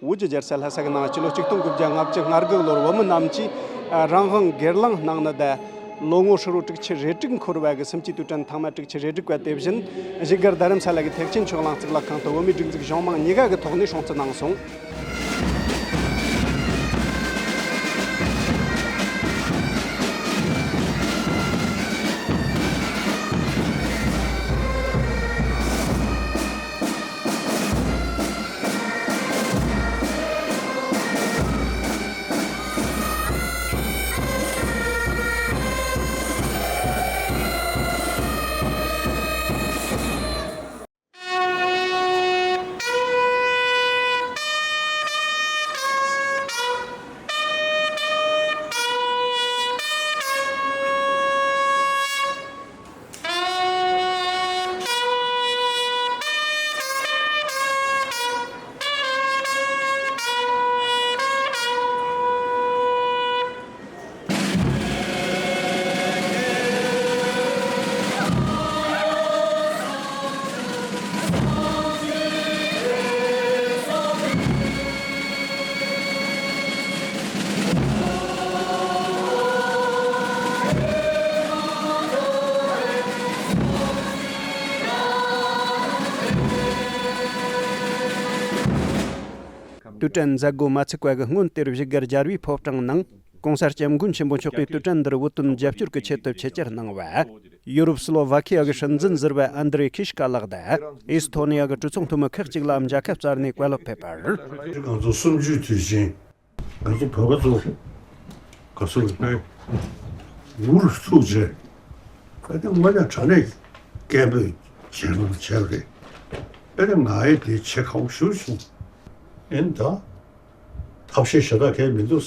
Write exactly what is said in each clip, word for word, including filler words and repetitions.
བོད་ཀྱི་རྒྱལ་ས་ལྷ་ས་གི་ནང་སྤྱི་ལོ་ཆིག་སྟོང་དགུ་བརྒྱ་ལྔ་བཅུ་ང་དགུ་ལོར་བོད་མི་རྣམས་ཀྱིས་རང་དབང་སྒེར་ལངས་གནང་ནི་དང་། ལོ་ངོ་ཧྲིལ་བོ་དྲུག་ཅུ་རེ་དྲུག་འཁོར་བ་གི་སུམ་ཅུའི་དུས་དྲན་ཐེངས་མ་དྲུག་ཅུ་རེ་དྲུག་པ་དེ་བཞིན་བཞུགས་སྒར་རྡ་རམ་ས་ལ་གི་ཐེག་ཆེན་ཆོས་གླིང་གཙུག་ལག་ཁང་དུ་བོད་མིའི་སྒྲིག་འཛུགས་གཞུང་མང་གཉིས་ཀ་གི་ཐོག་ནས་སྲུང་བརྩི་གནང་སོང་། དུས་དྲན་མཛད་སྒོ་མ་ཚུགས་པ་གི་སྔོན་དེར་བཞུགས་སྒར་རྒྱལ་བའི་ཕོ་བྲང་ནང་། ྋགོང་ས་ྋསྐྱབས་མགོན་ཆེན་པོ་མཆོག་གིས་དུས་དྲན་འདིར་བོད་དོན་རྒྱབ་སྐྱོར་གྱི་ཆེད་དུ་ཆེད་བཅར་གནང་བ། ཡུ་རོབ་སི་ལོ་ཝ་ཁི་ཡ་གི་སྲིད་འཛིན་ཟུར་པ་ཨན་དྲེ་ཁི་ཤི་ཀ་ལགས་དང་། ཨེ་སི་ཐོ་ནི་ཡ་གི་གྲོས་ཚོགས་འཐུས་མི་ཁག་ཅིག་ལ་མཇལ་ཁ་བསྩལ་ནས་བཀའ་སློབ་ཕེབས་པར། ང་ཚོ་གསུམ་བཅུའི་དུས་ཆེན། ང་ཚོ་བོད་པ་ཚོ་ག་ཚོད་རེད་པས་འུ་རུ་ཐུག་རྗེས། ཨ་ནི་དངོས་གནས་དྲང་གནས་སྐད་འབོད་བྱེད་རོགས་བྱས་རེད། ཨ་ནི་ང་ཡི་དེ་བྱེད་ཁག་པོ་ཞུ་བྱུང་། ཨེ་ནི་ད་ཐབས་ཤེས་ཞེ་དྲག་གས་མི་འདུག་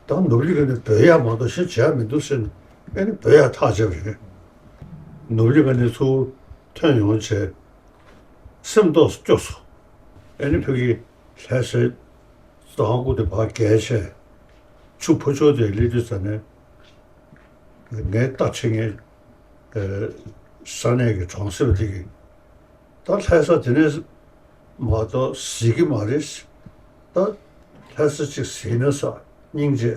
ད་ནོར་གླིང་ག་ནས་འབོད་ཡག་མ་གཏོགས་ཤེས་བྱ་མི་འདུག་ཟེར་ནས། ཨེ་ནི་འབོད་ཡག་ཐག་བཅད་པ་རེད། ནོར་གླིང་ག་ནས་ཚུར་ཐོན་ཡོང་བྱས། སེམས་རྟོགས་སུ་སྐྱོ་སོང་། ཨེ་ནི་ཕ་གི་ལྷ་སའི་རྩ་སྒོ་དེ་ཕར་བརྒལ་བྱས། ཆུ་ཕོ་ཆོ་དེ་སླེབས་དུས་ཙ་ནས། ངའི་རྟ་ཁྲིད་མཁན་ས་གནས་ཀྱི་གྲོང་གསེབ་དེ་གི། ད་ལྷ་ས་དེ་ནས་མ་གཏོགས་གཟིགས་ཀྱི་མ་རེད། ད་ལྷ་ས་གཅིག་གཟིགས་ན་ས་སྙིང་རྗེ།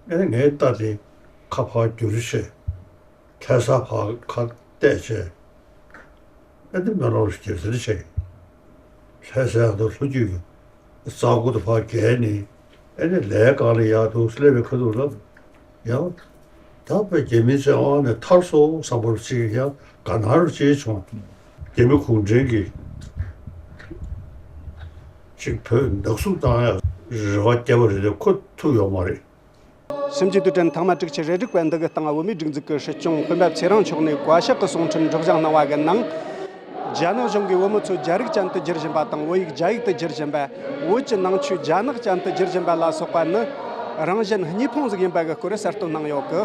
ཨེ་ནི་ངའི་རྟ་དེ་ཁ་ཕར་བསྒྱུར་བྱས། ལྷ་ས་ཕར་ཁ་གཏད་བྱས། ཨ་ནི་མེ་ལོང་རྒྱལ་ཟེར་བྱས། ལྷ་སའི་ཨ་མདོ་ལྷོ་རྒྱུད་ཀྱི་རྩ་སྒོ་དེ་ཕར་བརྒལ་ནས། ཨ་ནི་ལས་གང་ལ་ཡག་འདུག་སླེབས་པའི་ཁ་ཐུག་ལ་ཡང་། ད་བོད་རྒྱ་མི་བཙན་དབང་ནས་ཐར་སོང་བསམ་པ་ཅིག་ཡང་དགའ་སྣང་ཅིག་བྱུང་། རྒྱ་མི་གུང་ཁྲན་གྱིས་ཅིག་བོད་ནག་བསུབ་བཏང་ཡག་རེ་བ་བརྒྱབ་པ་རེད་དེ་ཁོ་ཐུབ་ཡོད་མ་རེད། གསུམ་བཅུའི་དུས་དྲན་ཐེངས་མ་དྲུག་ཅུ་རེ་དྲུག་པ་འདི་གི་སྟེང་བོད་མིའི་སྒྲིག་འཛུགས་ཀྱི་སྲིད་སྐྱོང་སྤེན་པ་ཚེ་རིང་མཆོག་ནས་བཀའ་ཤག་གི་གསུང་འཕྲིན་སྒྲོག་སྦྱང་གནང་བ་གི་ནང་། རྒྱ་ནག་གཞུང་གིས་བོད་མི་ཚོ་རྒྱ་རིགས་ཅན་དུ་བསྒྱུར་བཞིན་པ་དང་། བོད་ཡིག་རྒྱ་ཡིག་ཏུ་བསྒྱུར་བཞིན་པ། བོད་ཀྱི་ནང་ཆོས་རྒྱ་ནག་ཅན་དུ་བསྒྱུར་བཞིན་པ་ལ་སོགས་པ་ནི་རང་གཞན་གཉིས་ཕུང་ཟིག་ཡིན་པ་གི་སྐོར་གསལ་སྟོན་གནང་ཡོད་གི།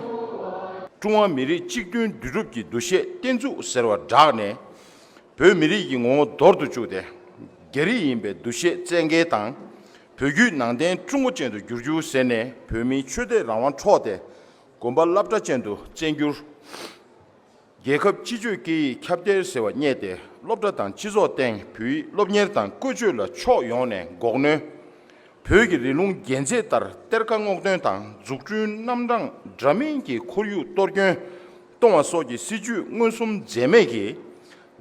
ཀྲུང་ཧྭ་མི་རིགས་གཅིག་མཐུན་འདུས་གྲུབ་ཀྱི་འདུ་ཤེས་བརྟན་ཚུགས་ཟེར་བ་བསྒྲགས་ནས། བོད་མི་རིགས་ཀྱི་ངོ་བོ་འདོར་དུ་བཅུག་སྟེ། རྒྱ་རིགས་ཡིན་པའི་འདུ་ཤེས་བཙན་འགེལ་དང་། བོད་བརྒྱུད་ནང་བསྟན་ཀྲུང་གོ་ཅན་དུ་བསྒྱུར་རྒྱུ་ཟེར་ནས་བོད་མིའི་ཆོས་དད་རང་དབང་འཕྲོག་སྟེ། དགོན་པ་སློབ་གྲྭ་ཅན་དུ་བཙན་བསྒྱུར། རྒྱལ་ཁབ་སྤྱི་སྤྱོད་སྐད་ཡིག་ཁྱབ་གདལ་ཟེར་བ་བསྙད་དེ། སློབ་གྲྭ་དང་སྤྱི་ཚོགས་སྟེང་བོད་ཡིག་སློབ་གཉེར་དང་བཀོལ་སྤྱོད་ལ་ཕྱོགས་ཡོངས་ནས་འགོག་གནོན། བོད་ཀྱི་རིང་ལུགས་རྒྱན་ཆས་ལྟར་གཏེར་ཁ་སྔོག་འདོན་དང་འཛུགས་སྐྲུན་རྣམ་གྲངས་འདྲ་མིན་གྱི་ཁོར་ཡུག་གཏོར་སྐྱོན་གཏོང་བ་སོགས་ཀྱི་སྲིད་ཇུས་མངོན་སུམ་འཛེམས་མེད་ཀྱིས་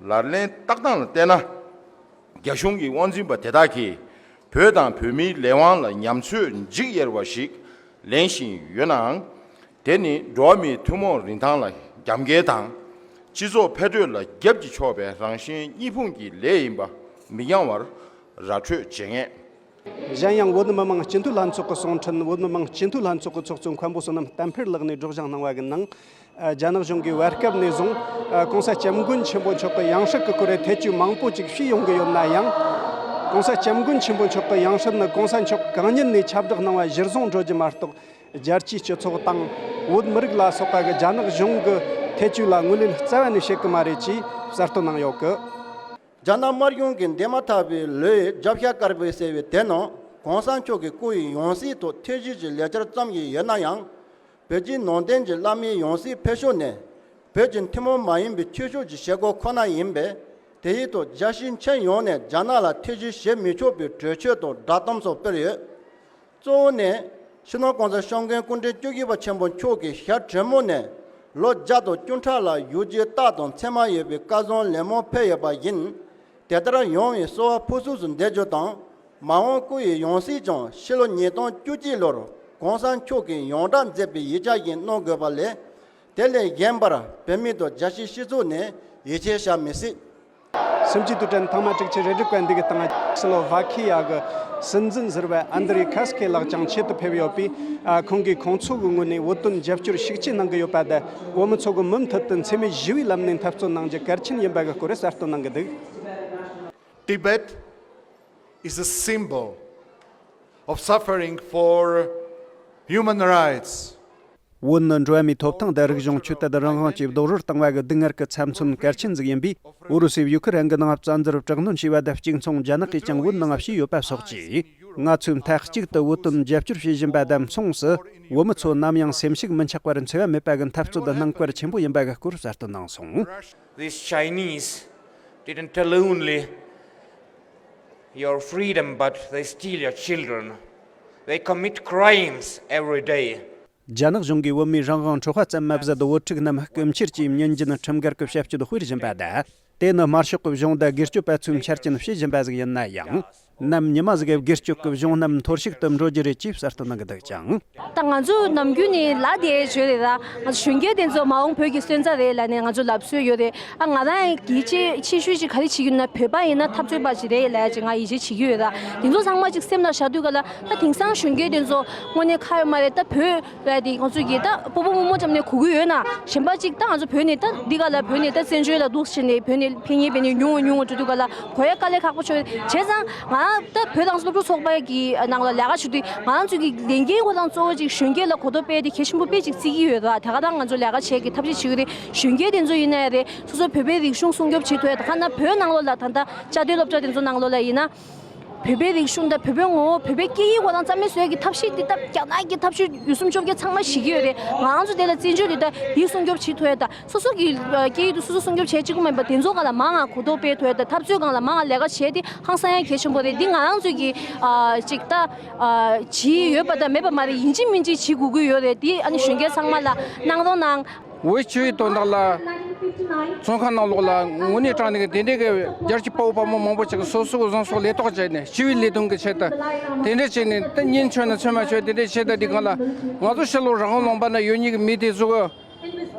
ལག་ལེན་བསྟར་སྟངས་ལ་བལྟས་ན། རྒྱ་གཞུང་གི་དབང་འཛིན་པ་དེ་དག་གིས་བོད་དང་བོད་མིའི་ལས་དབང་ལ་ཉམས་ཚོད་འཇིགས་ཡེར་བ་ཞིག་ལེན་བཞིན་ཡོད་ནའང་། དེ་ནི་འགྲོ་བ་མིའི་ཐུན་མོང་རིན་ཐང་ལ་རྒྱབ་འགལ་དང་། སྤྱི་ཚོགས་འཕེལ་འགྲོས་ལ་རྒྱབ་ཀྱིས་ཕྱོགས་པའི་རང་གཞན་གཉིས་ཕུང་གི་ལས་ཡིན་པ་མི་འགྱང་བར་ར་འཕྲོད་བྱེད་ངེས། གཞན་ཡང་། བོད་མི་མང་སྤྱི་འཐུས་ལྷན་ཚོགས་ཀྱི་གསུང་འཕྲིན། བོད་མི་མང་སྤྱི་འཐུས་ལྷན་ཚོགས་ཀྱི་ཚོགས་གཙོ་མཁན་པོ་བསོད་ནམས་བསྟན་འཕེལ་ལགས་ནས་སྒྲོག་སྦྱང་གནང་བ་གི་ནང་། རྒྱ་ནག་གཞུང་གིས་བར་སྐབས་ནས་བཟུང་། ྋགོང་ས་ྋསྐྱབས་མགོན་ཆེན་པོ་མཆོག་གི་ཡང་སྲིད་ཀྱི་སྐོར་ཐེ་བྱུས་མང་པོ་ཅིག་བྱས་ཡོང་གི་ཡོད་ན་ཡང་། ྋགོང་ས་ྋསྐྱབས་མགོན་ཆེན་པོ་མཆོག་གི་ཡང་སྲིད་ནི་ྋགོང་ས་མཆོག་གང་ཉིད་ནས་ཁྱབ་བསྒྲགས་གནང་བ་གཞིར་བཟུང་འགྲོ་རྒྱུ་མ་གཏོགས། རྒྱལ་སྤྱིའི་སྤྱི་ཚོགས་དང་། བོད་མི་རིགས་ལ་སོགས་པ་གིས་རྒྱ་ནག་གཞུང་གི་ཐེ་བྱུས་ལ་ངོས་ལེན་རྩ་བ་ནས་བྱེད་ཀྱི་མ་རེད་ཅེས་གསལ་སྟོན་གནང་ཡོད་གི། རྒྱ་ནག་དམར་གཞུང་གིས་འདས་མ་ཐག་པའི་ལོའི་རྒྱབ་ཤ་དཀར་པོའི་ཟེར་བའི་དེ་ནང་གོང་ས་མཆོག་གི་སྐུ་ཡི་ཡང་སྲིད་ཐོག་ཐེ་བྱུས་ཀྱི་ལས་འཆར་བརྩམས་ཀྱི་ཡོད་ན་ཡང་། བོད་ཀྱི་ནང་བསྟན་གྱི་བླ་མའི་ཡང་སྲིད་ཕེབས་ཕྱོགས་ནི། བོད་ཀྱི་ཐུན་མོང་མ་ཡིན་པའི་ཆོས་ཕྱོགས་ཀྱི་བྱེད་སྒོ་ཁོ་ན་ཡིན་པས། དེ་ཡིན་དུས་རྒྱལ་སྤྱིའི་ཁྱོན་ཡོངས་ནས་རྒྱ་ནག་ལ་ཐེ་ཇུས་བྱེད་མི་ཆོག་པའི་གྲོས་ཆོད་དང་བསྒྲགས་གཏམ་སོགས་སྤེལ་ཡོད། གཙོ་བོ་ནི། སྤྱི་ནོར་༸གོང་ས་༸སྐྱབས་མགོན་སྐུ་ཕྲེང་བཅུ་བཞི་པ་ཆེན་པོ་མཆོག་གིས་ཞྭ་དྲོན་མོ་ནས་ལོ་བརྒྱ་དང་བཅུ་ཕྲག་ལ་བཞུགས་རྒྱུའི་རྟགས་དང་མཚན་མ་ཡོད་པའི་སྐལ་བཟང་ལེབ་མོ་ཕུལ་ཡོད་པ་ཡིན། དེ་ལྟར་ཡོང་བའི་གསོལ་བ་ཕུར་ཚུགས་སུ་འདེབས་རྒྱུ་དང་། མ་འོངས་སྐུ་ཡི་ཡང་སྲིད་ཀྱང་ཕྱི་ལོ་ཉིས་སྟོང་བཅུ་གཅིག་ལོར་༸གོང་ས་མཆོག་གིས་ཡོངས་བསྒྲགས་མཛད་པའི་ཡིག་ཆ་བཞིན་གནང་དགོས་པ་ལས། དེ་ལས་གཞན་པར་བོད་མི་དང་རྒྱལ་སྤྱིའི་སྤྱི་ཚོགས་ནས་ཡིད་ཆེས་བྱ་མི་སྲིད། སུམ་ཅུ་དུས་དྲན་ཐེངས་མ་དྲུག་ཅུ་རེ་དྲུག་པ་འདི་གི་སྟེང་སི་ལོ་ཝ་ཁི་ཡ་གི་སྲིད་འཛིན་ཟུར་པ་ཨན་དྲེ་ཁ་སི་ཁེ་ལགས་ཀྱང་ཆེད་དུ་ཕེབས་ཡོད་པས། ཨ། ཁོང་གིས་ཁོང་ཚོ་གི་ངོས་ནས་བོད་དོན་རྒྱབ་སྐྱོར་ཤུགས་ཆེ་གནང་གི་ཡོད་པ་དང་། བོད་མི་ཚོ་གིས་མུ་མཐུད་དུ་འཚེ་མེད་ཞི་བའི་ལམ་ནས་འཐབ་རྩོད་གནང་རྒྱུ་གལ་ཆེན་ཡིན་པ་གི་སྐོར་གསལ་སྟོན་གནང་གི་འདུག། Tibet is a symbol of suffering for human rights. བོད་ནི་འགྲོ་བ་མིའི་ཐོབ་ཐང་དང་རིག་གཞུང་ཆོས་དད་རང་དབང་བཅས་རྡོག་རོལ་བཏང་བ་གི་སྡུག་བསྔལ་གྱི་ཚབ་མཚོན་གལ་ཆེན་ཟིག་ཡིན་པས། ཨུ་རུ་སུས་ཡུ་ཁུ་རན་གྱི་ནང་བཙན་འཛུལ་དྲག་གནོན་བྱས་པ་དང་གཅིག་མཚུངས་རྒྱ་ནག་གིས་ཀྱང་བོད་ནང་བྱས་ཡོད་པ་སོགས་ཀྱིས། ང་ཚོས་མཐའ་གཅིག་ཏུ་བོད་དོན་རྒྱབ་སྐྱོར་བྱེད་བཞིན་པ་དང་མཚུངས་སུ། བོད་མི་ཚོ་ནམ་ཡང་སེམས་ཤུགས་མི་ཆག་པར་འཚེ་བ་མེད་པ་གི་འཐབ་རྩོད་གནང་བཀུར་ཆེན་པོ་ཡིན་པ་གི་སྐོར་གསལ་སྟོན་གནང་སོང་། These Chinese didn't tell only your freedom, but they steal your children. They commit crimes every day. རྒྱ་ནག་གཞུང་གིས་བོད་མིའི་རང་དབང་འཕྲོག་པ་ཙམ་མ་ཟད། བོད་ཕྲུག་རྣམས་རྐུ་འཁྱེར་གྱིས་མྱུལ་འགྱིན་ཁྲིམས་འགལ་གྱི་བྱ་སྤྱོད་སྤེལ་བཞིན་པ་དང་། དེ་ནི་དམར་ཤོག་གི་གཞུང་དང་སྒེར་གཅོད་པ་ཚོས་འཆར་ཅན་བྱེད་བཞིན་པ་ཟིག་ཡིན་ན་ཡང་། ནམ་ཉི་མ་ཟིག་གི་སྒེར་གཅོད་ཀྱི་གཞུང་རྣམས་འཐོར་ཞིག་ཏུ་འགྲོ་རྒྱུ་རེད་ཅེས་གསལ་སྟོན་གནང་གི་འདུག་ཅིང་། ད་ང་ཚོ་ནམ་རྒྱུན་ནས་ལ་དེ་བརྗོད་རེད། ད་ང་ཚོ་གཞོན་སྐྱེས་དེ་ཚོ་མ་འོངས་བོད་ཀྱི་སོན་རྩ་རེད་ལབ་ནས་ང་ཚོ་ལབ་སྲོལ་ཡོད་རེད། ཨ། ང་རང་ཡང་གལ་ཆེ་ཆེ་ཤོས་ཅིག་ག་རེ་བྱེད་ཀྱི་ཡོད་ན། བོད་པ་ཡིན་ན་འཐབ་རྩོད་པ་ཅིག་རེད་ལབ་ཅིག་ང་ཡིད་ཆེས་བྱེད་ཀྱི་ཡོད། ད་དེ་ཚོ་ཚང་མ་ཅིག་སེམས་ལ་བཞག་དུས་ག་ལ། ད་དེང་སང་གཞོན་སྐྱེས་དེ་ཚོ་དངོས་གནས་ཁག་ཡོད་མ་རེད། ད་བོད་ལ་དེ་ང་ཚོ་གི་ད་སྤོ་བོ་རྨོ་མོ་ཙམ་ནས་གོ་གི་ཡོད་ན། གཞན་པ་ཅིག་ད་ང་ཚོ་བོད་ནས་ད་འདི་ག་ལ་བོད་ནས་ད་བཙན་བྱོལ་ལ་འདུག་ཕྱིན་ནས་བོད་ནས་ཕེབས་མཁན་ཕེབས་ནས་ཉུང་ངུ་ཉུང་ངུ་འགྲོ་དུས་ག་ལ་གོ་ཡ་དཀའ་ལས་ཁག་པོ་ཆགས་ཡོད། བྱས་ཙང་ང་ད་བོད་རང་བཙན་སློབ་ཕྲུག་ཚོགས་པ་གི་ནང་ལ་ལས་ཀ་བྱེད་དུས་ང་རང་ཚོ་གི་ལས་འགན་ཁོ་རང་གཙོ་བོ་ཅིག་གཞོན་སྐྱེས་ལ་གོ་རྟོགས་སྤེལ་དེ་གལ་ཆེན་པོ་དཔེ་ཅིག་བརྩི་གི་ཡོད། ད་དེ་ག་ད་ང་ཚོ་ལས་ཀ་བྱེད་ཀྱི་ཐབས་ཤེས་བྱེད་ཀྱི་རེད། གཞོན་སྐྱེས་དེ་ཚོ་ཡིན་ན་ཡང་རེད། སོ་སོ་བོད་པའི་རིག་གཞུང་སྲུང་སྐྱོབ་བྱེད་ཐུབ་ཡ། ད་ག་ན་བོད་ནང་ལོགས་ལ་ད་ལྟ་བཅའ་སྡོད་སློབ་གྲྭ་དེ་ཚོ་ནང་ལོགས་ལ་ཡིན་ན། བོད་པའི་རིག་གཞུང་དང་བོད་པའི་ངོ་བོ། བོད་པའི་སྐད་ཡིག་ཁོ་རང་རྩ་མེད་བཟོ་ཡ་གི་ཐབས་ཤེས་དེ་ད་རྒྱ་ནག་གི་ཐབས་ཤེས་ཡོ་བསྲང་བཅོ་བརྒྱད་ཚང་མ་ཤེས་ཀྱི་ཡོད་རེད། ང་རང་ཚོ་དེ་ལ་བཙན་བྱོལ་དུ་ད་དེ་སྲུང་སྐྱོབ་བྱེད་ཐུབ་ཡ། ད་སོ་སོ་གི་སྐད་ཡིག་དེ་སོ་སོ་སྲུང་སྐྱོབ་བྱེད་གཅིག་པོ་མིན་པ་དེ་ཚོ་སྒང་ལ་མང་ང་གོ་རྟོགས་སྤེལ་ཐུབ་ཡ། ད་འཐབ་རྩོད་སྒང་ལ་མང་ང་ལས་ཀ་བྱས་དེ་ཧང་སང་ཡ་གལ་ཆེན་པོ་རེད། འདི་ང་རང་ཚོ་གི་ཨ་ཅིག་ད་ཨ་བྱེད་ཡོད་པ་དང་མེད་པ་མ་རེད། ཡིན་གཅིག་མིན་གཅིག་བྱེད་དགོས་ཀྱི་ཡོད་རེད། དེ་ཨ་ནི་གཞོན་སྐྱེས་ཚང་མ་ལ་གནང་རོགས་གནང་། བོད་སྤྱི་པའི་དོན་དག་ལ། བཙོན་ཁང་ནང་ལོགས་ལ་དངོས་གནས་དྲང་གནས་ཀྱི་དེ་འདྲའི་གི་རྒྱལ་གཅེས་དཔའ་བོ་དཔའ་མོ་མང་པོ་ཅིག་གིས་སོ་སོ་གི་བཟང་ཕྱོགས་ལས་ཐོག་བྱས་ནས། སྤྱི་པའི་ལས་དོན་གྱི་ཆེད་དུ་དེ་འདྲ་བྱས་ནས། ད་ཉིན་ཆོད་ན་ཚོད་མ་ཆོད་དེ་འདྲ་བྱས། ད་འདི་སྒང་ལ་ང་ཚོ་ཕྱི་ལོགས་རང་དབང་ལུང་པ་ན་ཡོད་མཁན་གྱི་མི་དེ་ཚོ་གིས་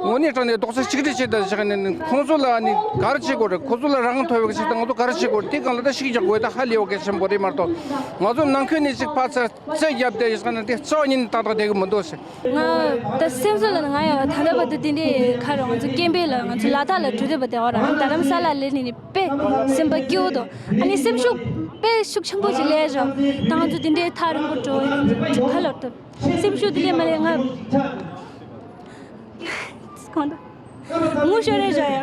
དངོས་གནས་དྲང་གནས་རྡོག་རྩ་གཅིག་སྒྲིལ་བྱས་ད་བཞག་ནས། ཁོང་ཚོ་ལ་ཨ་ནི་ག་རེ་བྱེད་དགོས་རེད། ཁོང་ཚོ་ལ་རང་དབང་ཐོབ་པའི་ཆེད་དུ་ང་ཚོ་ག་རེ་བྱེད་དགོས་རེད། དེ་སྒང་ལ་ད་ཤུགས་རྒྱག་དགོས། ད་ཧ་ལས་པ་གལ་ཆེན་པོ་རེད་མ་གཏོགས། ང་ཚོ་ནང་ཁུལ་ནས་ཅིག་ཕར་ཚུར་རྩོད་བརྒྱབ་དེ་བཞག་ན་དེ་རྩ་བ་ཉིད་ནས་ཏག་ཏག་བསྡད་གི་མི་འདུག་ཟེར། ང་ད་སེམས་གསོ་ལ་ནི་ང་ཡང་ད་ལྟ་བར་དུ་དེ་འདྲའི་ཁ་རོག་ང་ཚོ་སྐད་འབོད་ལ། ང་ཚོ་ལ་དྭགས་ལ་འགྲོ་དུས་བར་དུ་རང་རྡ་རམ་ས་ལ་སླེབས་ནས་ནི་དཔེ་སེམས་པ་སྐྱིད་པོ་འདུག་ཨ་ནི་སེམས་ཤུགས་དཔེ་ཤུགས་ཆེན་པོ་ཞིག་སླེབས་བཞག་ད་ང་ཚོ་དེ་འདྲའི་ཐག་རིང་པོ་འགྲོ་ཁ་ལོ་ཐུབ། སེམས་ཤུགས་དེ་ལས་མ་ལས་ང་གང་ལྟར་ངུ་ཤོར་རེ་བཞག་ཡ།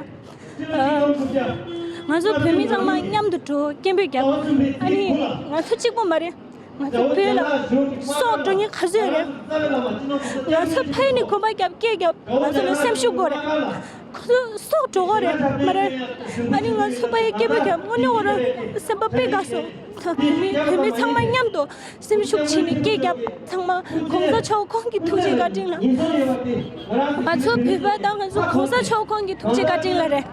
ང་ཚོ་བོད་མི་ཚང་མ་མཉམ་དུ་འགྲོ། སྐད་འབོད་རྒྱབ། ཨ་ནི་ང་ཚོ་གཅིག་པོ་མ་རེད། ང་ཚོ་བོད་ལ་སྲོག་འགྲོ་མཁན་ག་ཚོད་རེད། ང་ཚོ་ཕ་ཡུལ་ནས་གོམ་པ་རྒྱབ། སྐད་རྒྱབ། ང་ཚོ་ལ་སེམས་ཤུགས་དགོས་རེད། ཁོ་ཚོ་སྲོག་འགྲོ་གི་རེད་མ་རེད། ཨ་ནི་ང་ཚོ་ཕ་ཡུལ་སྐད་འབོད་རྒྱབ། དངོས་གནས་ཁོ་རང་སེམས་པ་དཔེ་དགའ་སོང་། ད་བོད་མི་བོད་མི་ཚང་མ་མཉམ་དུ་སེམས་ཤུགས་ཆེ་ནས་སྐད་རྒྱབ། ཚང་མ་གོང་ས་མཆོག་ཁོང་གི་ཐུགས་རྗེ་བཀའ་དྲིན་ལ། ང་ཚོ་བོད་པ་དང་ང་ཚོ་གོང་ས་མཆོག་ཁོང་གི་ཐུགས་རྗེ་བཀའ་དྲིན་ལ་རེད།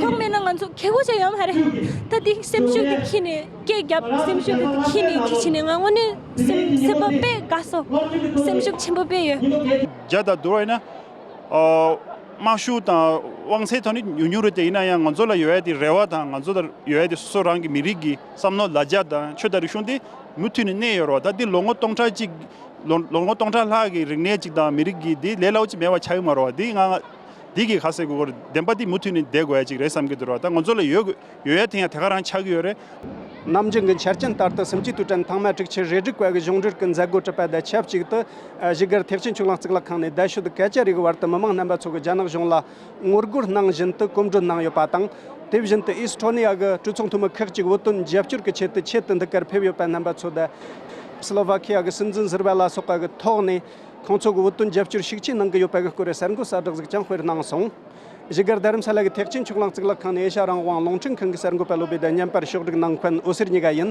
ཁོང་མེད་ན་ང་ཚོ་ག་གོ་ཆ་ཡོད་མ་རེད། ད་འདི་སེམས་ཤུགས་འདི་ཁྱེར་ནས་སྐད་རྒྱབ། སེམས་ཤུགས་འདི་ཁྱེར་ནས་འདི་བྱས་ནས་ང་དངོས་གནས་སེམས་སེམས་པ་དཔེ་དགའ་སོང་། སེམས་ཤུགས་ཆེན་པོ་དཔེ་ཡོད། རྒྱ་དང་བསྡུར་བ་ཡིན་ན། ཨོ། དམག་ཤུགས་དང་དབང་ཚད་ཐོག་ནས་ཉུང་ཉུང་རེད་དེ། ཡིན་ན་ཡང་ང་ཚོ་ལ་ཡོད་ཡ་དེ་རེ་བ་དང་། ང་ཚོ་ལ་ཡོད་ཡ་དེ་སོ་སོ་རང་གི་མི་རིགས་ཀྱི་བསམ་བློ། ལ་རྒྱ་དང་ཆོས་དང་རིག་གཞུང་དེ་མུ་མཐུད་ནས་གནས་ཡོད་རེད་བ། ད་འདི་ལོ་ངོ་སྟོང་ཕྲག་གཅིག་ལོ་ལོ་ངོ་སྟོང་ཕྲག་ལྷག་གི་རིག་གནས་གཅིག་དང་མི་རིགས་ཀྱི་དེ་ལས་སླ་པོ་ཅིག་མེད་པ་ཆགས་ཀྱི་མ་རེད་བ། དེ་ང་འདི་གི་ག་ཟེར་དགོས་རེད། བདེན་པ་དེ་མུ་མཐུད་ནས་བསྡད་དགོས་ཡ་ཅིག་རེད་བསམ་གྱི་འདུག་ར། ད་ང་ཚོ་ལ་ཡོད་ཡོད་ཡ་དེ་ཡང་དེ་ག་རང་ཆགས་ཀྱི་ཡོད་རེད། ནམ་རྒྱུན་གྱི་འཆར་ཅན་ལྟར་དུ་སུམ་ཅུ་དུས་དྲན་ཐེངས་མ་དྲུག་ཅུ་རེ་དྲུག་པ་གི་གཞུང་འབྲེལ་གྱི་མཛད་སྒོ་གྲུབ་པ་དང་ཆབས་ཅིག་ཏུ། བཞུགས་སྒར་ཐེག་ཆེན་ཆོས་གླིང་གཙུག་ལག་ཁང་ནས་རྡ་ཤོད་དུ་སྐད་ཆ་རེ་གི་བར་དུ་མི་མང་རྣམ་པ་ཚོ་གིས་རྒྱ་ནག་གཞུང་ལ་ངོ་རྒོལ་གནང་བཞིན་དུ་གོམ་བགྲོད་གནང་ཡོད་པ་དང་། དེ་བཞིན་དུ་ཨིས་ཊོ་ནི་ཡ་གི་གྲོས་ཚོགས་འཐུས་མི་ཁག་ཅིག་བོད་དོན་རྒྱབ་སྐྱོར་གྱི་ཆེད་དུ་ཆེད་དུ་འདི་གར་ཕེབས་ཡོད་པ་རྣམ་པ་ཚོ་དང་། སི་ལོ་ཝ་ཁི་ཡ་གི་སྲིད་འཛིན་ཟུར་པ་ལ་སོགས་པ་གི་ཐོག་ནས། ཁོང་ཚོ་གིས་བོད་དོན་རྒྱབ་སྐྱོར་ཤུགས་ཆེ་གནང་གི་ཡོད་པ་གི་སྐོར་གསར་འགོད་གསལ་བསྒྲགས་ཟིག་ཀྱང་སྤེལ་གནང་སོང་། བཞུགས་སྒར་རྡ་རམ་ས་ལ་གི་ཐེག་ཆེན་ཆོས་གླིང་གཙུག་ལག་ཁང་ནས་ཨེ་ཤ་རང་དབང་རླུང་འཕྲིན་ཁང་གི་གསར་འགོད་པ་བློ་བདེ་ལྡན་བརྙན་པར་ཕྱོགས་སྒྲིག་གནང་མཁན་འོད་ཟེར་གཉིས་ཀ་ཡིན།